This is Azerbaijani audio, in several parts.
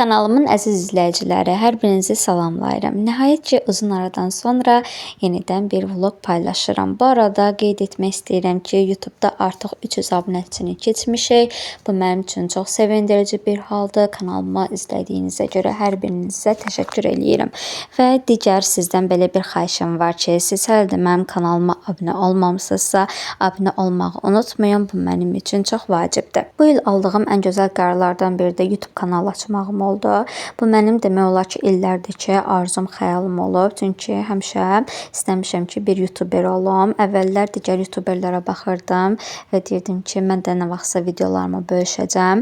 Kanalımın əziz izləyiciləri, hər birinizi salamlayıram. Nəhayət ki, uzun aradan sonra yenidən bir vlog paylaşıram. Bu arada qeyd etmək istəyirəm ki, YouTube-da artıq 300 abunəçini keçmişik. Bu mənim üçün çox sevindirici bir haldır. Kanalıma izlədiyinizə görə hər birinizə təşəkkür eləyirəm. Və digər sizdən belə bir xahişim var ki, siz hələ də mənim kanalıma abunə olmamısınızsa, abunə olmağı unutmayın. Bu mənim üçün çox vacibdir. Bu il aldığım ən gözəl qərarlardan biri də YouTube kanalı açmağım oldu. Bu mənim demək olar ki, illərdir ki, arzum, xəyalım olub. Çünki həmişə istəmişəm ki, bir YouTuber olum. Əvvəllər digər YouTuberlərə baxırdım və deyirdim ki, mən də nə vaxtsa videolarımı bölüşəcəm.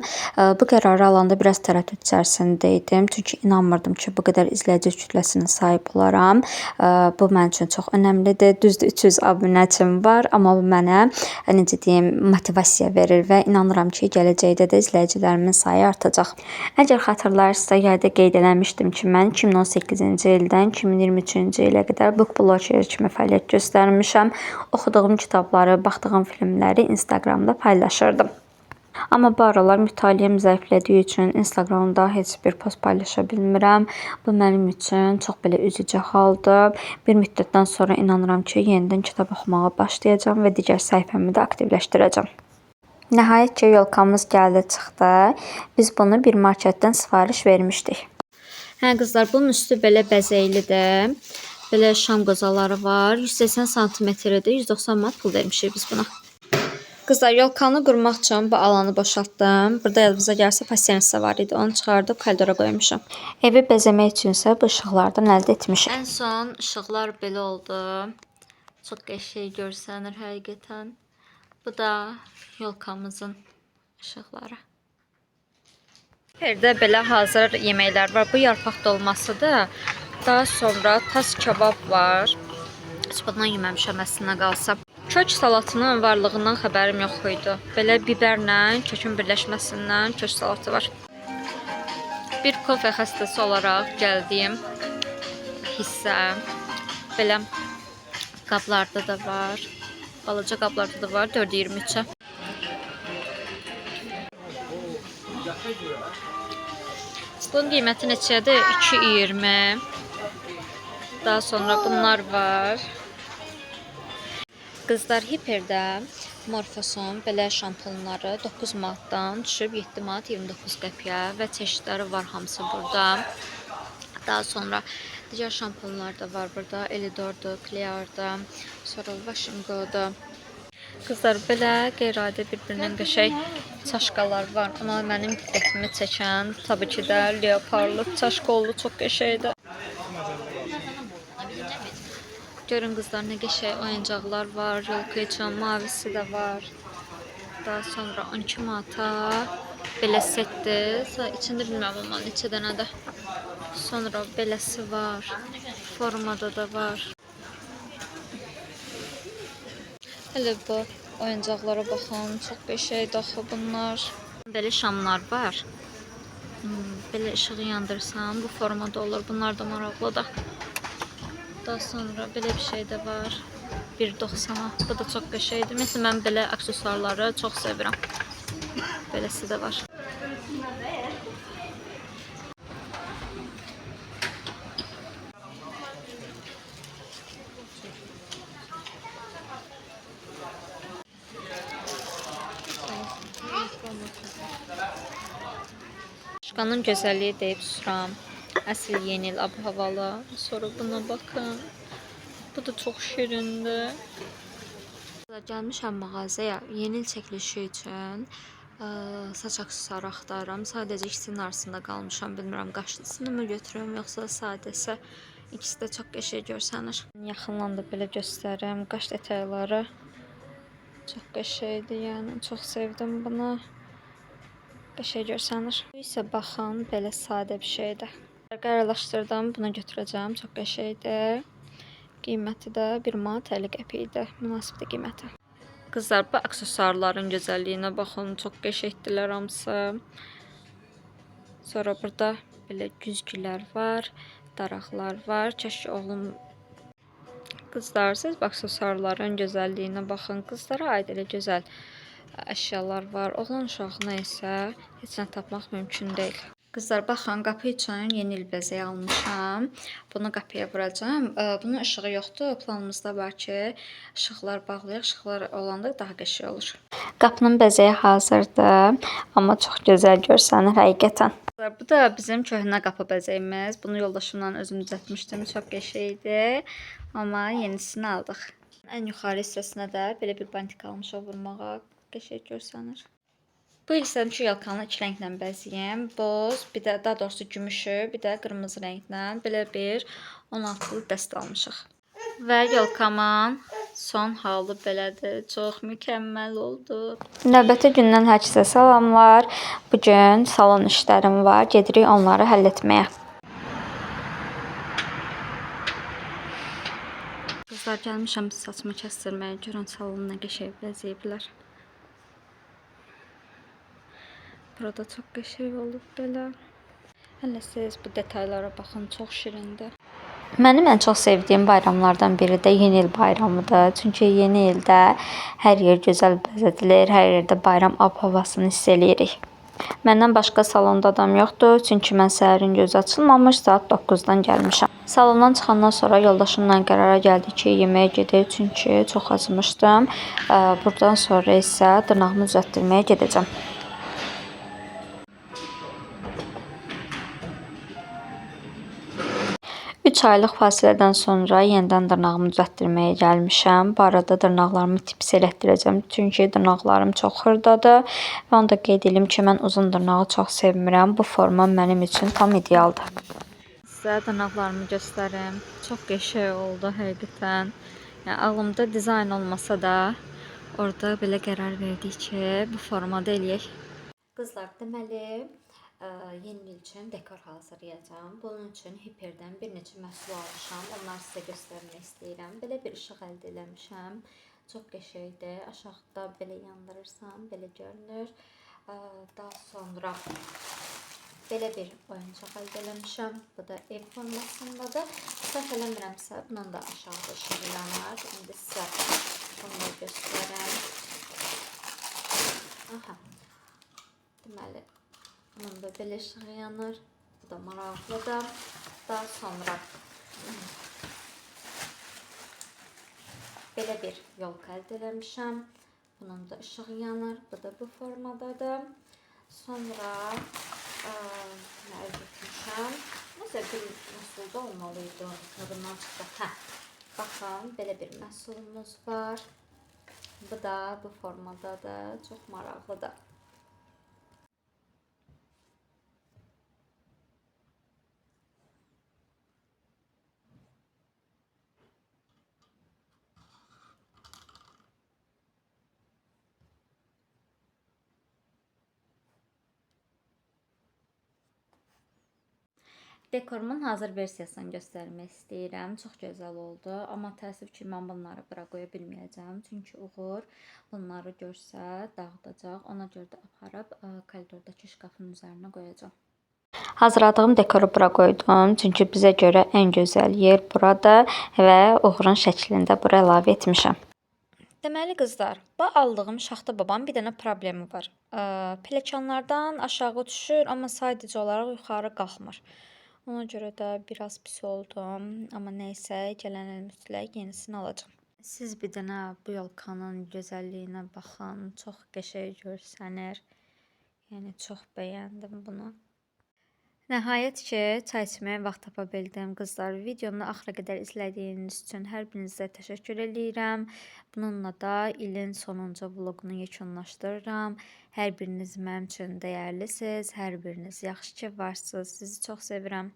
Bu qərarı alanda biraz tərəddüd içərisində idim. Çünki inanmırdım ki, bu qədər izləyici kütləsinə sahib olaram. Bu mənim üçün çox önəmlidir. Düzdür, 300 abunəçim var, amma bu mənə necə deyim, motivasiya verir və inanıram ki, gələcəkdə də izləyicilərimin sayı artacaq. Əgər xatırlayırsınızsa, yayda qeyd eləmişdim ki, mən 2018-ci ildən 2023-cü ilə qədər book blogger kimi fəaliyyət göstərmişəm. Oxuduğum kitabları, baxdığım filmləri Instagramda paylaşırdım. Amma bu aralar mütaliəm zəiflədiyi üçün Instagramda heç bir post paylaşa bilmirəm. Bu mənim üçün çox belə üzücü haldır. Bir müddətdən sonra inanıram ki, yenidən kitab oxumağa başlayacağam və digər səhifəmi də aktivləşdirəcəm. Nəhayət ki, yolkamız gəldi, çıxdı. Biz bunu bir marketdən sifariş vermişdik. Hə qızlar, bunun üstü belə bəzəklidir. Belə şam qozaları var. 180 santimetrdir. 190 manat pul vermişik biz buna. Qızlar, yolkanı qurmaq üçün bu alanı boşaltdım. Burada yadınıza gəlsə pasiyensa var idi. Onu çıxardıb koridora qoymuşam. Evi bəzəmək üçünsə bu işıqlardan əldə etmişik. Ən son işıqlar belə oldu. Çox qəşəng görsənir həqiqətən. Bu da yolkamızın işıqları. Yerdə belə hazır yeməklər var. Bu yarpaq dolmasıdır. Daha sonra tas kabab var. Heç bundan yeməmişəm əslində qalsa. Kök salatının varlığından xəbərim yox idi. Belə biberlə kökün birləşməsindən kök salatı var. Bir kofe xəstəsi olaraq gəldiyim hissə belə qablarda da var. Balaca qablarda da var 4,23-ə. Bunun qiyməti neçədir? 2,20. Daha sonra bunlar var. Qızlar, Hiperdə Morphosun belə şampunları 9 manatdan düşüb 7 manat 29 qəpiyə və çeşidləri var hamısı burada. Daha sonra digər şampunlar da var burada. Elidor'dur, Clear'da, sonra Wash and Go'da. Qızlar, belə qeyri-adi bir-birindən qəşəng çaşkalar var. Amma mənim diqqətimi çəkən tabii ki də leoparlı çaşka oldu. Çox qəşəngdir. Görün qızlar, nə qəşəng oyuncaqlar var. Yolka üçün mavisi də var. Daha sonra 12 manata belə setdir. İçində bilmirəm amma neçə dənədir. Sonra beləsi var. Formada da var. Hələ bu oyuncaqlara baxın. Çox qəşəngdir axı bunlar. Belə şamlar var. Belə işığı yandırsam bu formada olur. Bunlar da maraqlıdır. Daha sonra belə bir şey də var. 1,90-a. Bu da çox qəşəngdir. Ümumiyyətlə mən belə aksesuarları çox sevirəm. Beləsi də var. Çaşkanın gözəlliyi deyib susuram. Əsl yeni il ab-havalı. Sonra buna baxın. Bu da çox şirindir. Gəlmişəm mağazaya yeni il çəkilişi üçün saç aksesuarı axtarıram. Sadəcə ikisinin arasında qalmışam. Bilmirəm qaşlısını mı götürüm yoxsa sadəsi. İkisi də çox qəşəng görsənir. Yaxından da belə göstərim. Qaş detayları çox qəşəngdir. Yəni çox sevdim bunu. Qəşəng görsənir. Bu isə baxın belə sadə bir şeydir. Qərarlaşdırdım, bunu götürəcəm. Çox qəşəngdir. Qiyməti də 1 manat 50 qəpik idi. Münasibdir qiyməti. Qızlar, bu aksesuarların gözəlliyinə baxın. Çox qəşəngdirlər hamısı. Sonra burada belə güzgülər var, daraqlar var. Kəşke oğlum. Qızlar, siz bu aksesuarların gözəlliyinə baxın. Qızlara aid elə gözəl əşyalar var. Oğlan uşağına isə heç nə tapmaq mümkün deyil. Qızlar, baxın, qapı üçün yeni il bəzəyi almışam. Bunu qapıya vuracağam. Bunun işığı yoxdur. Planımızda var ki, işıqlar bağlayaq. İşıqlar olanda daha qəşəng olur. Qapının bəzəyi hazırdır, amma çox gözəl görsənir həqiqətən. Bu da bizim köhnə qapı bəzəyimiz. Bunu yoldaşımla özüm düzəltmişdim. Çox qəşəng idi. Amma yenisini aldıq. Ən yuxarı hissəsinə də belə bir bantik almışıq vurmağa. Qəşəng görsənir. Bu il istədim ki, yelkanı iki rənglə bəzəyim. Boz, bir də daha doğrusu gümüşü, bir də qırmızı rənglə belə bir 16-lı dəst almışıq. Və yelkamın son halı belədir. Çox mükəmməl oldu. Növbəti gündən hər kəsə salamlar. Bu gün salon işlərim var. Gedirik onları həll etməyə. Qızlar, gəlmişəm saçımı kəstirməyə. Görün salonu nə qəşəng bəzəyiblər. Burada çox qəşəng olub belə. Hələ siz bu detaylara baxın, çox şirindir. Mənim ən çox sevdiyim bayramlardan biri də Yeni il bayramıdır. Çünki yeni ildə hər yer gözəl bəzədilir, hər yerdə bayram ab-havasını hiss eləyirik. Məndən başqa salonda adam yoxdur, çünki mən səhərin gözü açılmamış saat 9-dan gəlmişəm. Salondan çıxandan sonra yoldaşımla qərara gəldik ki, yeməyə gedək, çünki çox acımışdım. Buradan sonra isə dırnağımı düzəltdirməyə gedəcəm. Üç aylıq fasilədən sonra yenidən dırnağımı düzəltdirməyə gəlmişəm. Bu arada dırnaqlarımı tips elətdirəcəm, çünki dırnaqlarım çox xırdadır. Və onu da qeyd edim ki, mən uzun dırnağı çox sevmirəm. Bu forma mənim üçün tam idealdır. Sizə dırnaqlarımı göstərim. Çox qəşəng oldu həqiqətən. Yəni ağlımda dizayn olmasa da orada belə qərar verdik ki, bu formada eləyək. Qızlar, deməli, yeni il üçün dekor hazırlayacağam. Bunun üçün Hiperdən bir neçə məhsul almışam. Onları sizə göstərmək istəyirəm. Belə bir işıq əldə eləmişəm. Çox qəşəngdir. Aşağıda belə yandırırsam, belə görünür. Daha sonra belə bir oyuncaq əldə eləmişəm. Bu da ev formasındadır. Səhv eləmirəmsə, bunun da aşağıda işığı yanar. İndi sizə bunu da göstərəm. Aha. Deməli, bunun da belə işığı yanır. Bu da maraqlıdır. Daha sonra belə bir yolka əldə eləmişəm. Bunun da işığı yanır. Bu da bu formadadır. Sonra nə əldə etmişəm? Nəsə bir məhsulda olmalı idi. Yadımdan çıxdı. Hə. Baxın, belə bir məhsulumuz var. Bu da bu formadadır. Çox maraqlıdır. Dekorumun hazır versiyasını göstərmək istəyirəm. Çox gözəl oldu. Amma təəssüf ki, mən bunları bura qoya bilməyəcəm. Çünki Uğur bunları görsə dağıdacaq. Ona görə də aparıb koridordakı şkafın üzərinə qoyacağam. Hazırladığım dekoru bura qoydum. Çünki bizə görə ən gözəl yer buradır və Uğurun şəklini də bura əlavə etmişəm. Deməli qızlar, bu aldığım şaxta babanın bir dənə problemi var. Pilləkənlərdən aşağı düşür, amma sadəcə olaraq yuxarı qalxmır. Ona görə də biraz pis oldum. Amma nəysə, gələn il mütləq yenisini alacağam. Siz bir dənə bu yolkanın gözəlliyinə baxın. Çox qəşəng görsənir. Yəni çox bəyəndim bunu. Nəhayət ki, çay içməyə vaxt tapa bildim. Qızlar, videomu axıra qədər izlədiyiniz üçün hər birinizə təşəkkür eləyirəm. Bununla da ilin sonuncu vloqunu yekunlaşdırıram. Hər biriniz mənim üçün dəyərlisiniz. Hər biriniz yaxşı ki varsınız. Sizi çox sevirəm.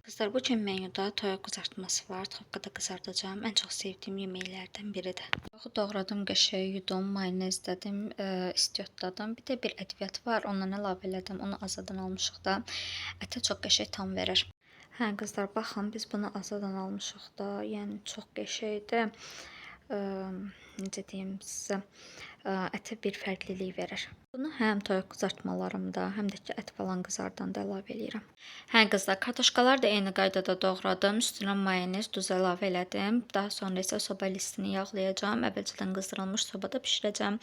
Qızlar, bu gün menyuda toyuq qızartması var. Topqada qızardacağam. Ən çox sevdiyim yeməklərdən biridir. Toyuğu doğradım, qəşəng yudum, mayonezlədim, istiotladım. Bir də bir ədviyyat var, ondan əlavə elədim. Onu Azadan almışıq da. Ətə çox qəşəng tam verir. Hə, qızlar, baxın, biz bunu Azadan almışıq da. Yəni çox qəşəngdir. Necə deyim sizə, ətə bir fərqlilik verir. Bunu həm toyuq qızartmalarımda, həm də ki ət falan qızardanda əlavə eləyirəm. Hə qızlar, kartoşkaları da eyni qaydada doğradım. Üstünə mayonez, duz əlavə elədim. Daha sonra isə soba listini yağlayacağam. Əvvəlcədən qızdırılmış sobada bişirəcəm.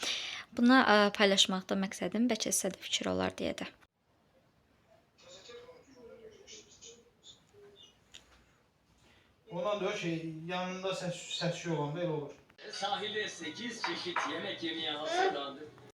Buna paylaşmaqda məqsədim bəlkə sizə də fikir olar deyədir. Ondan da o şey yanında səs olanda elə olur. Sahilde 8 çeşit yemek yemeye hazırlandı.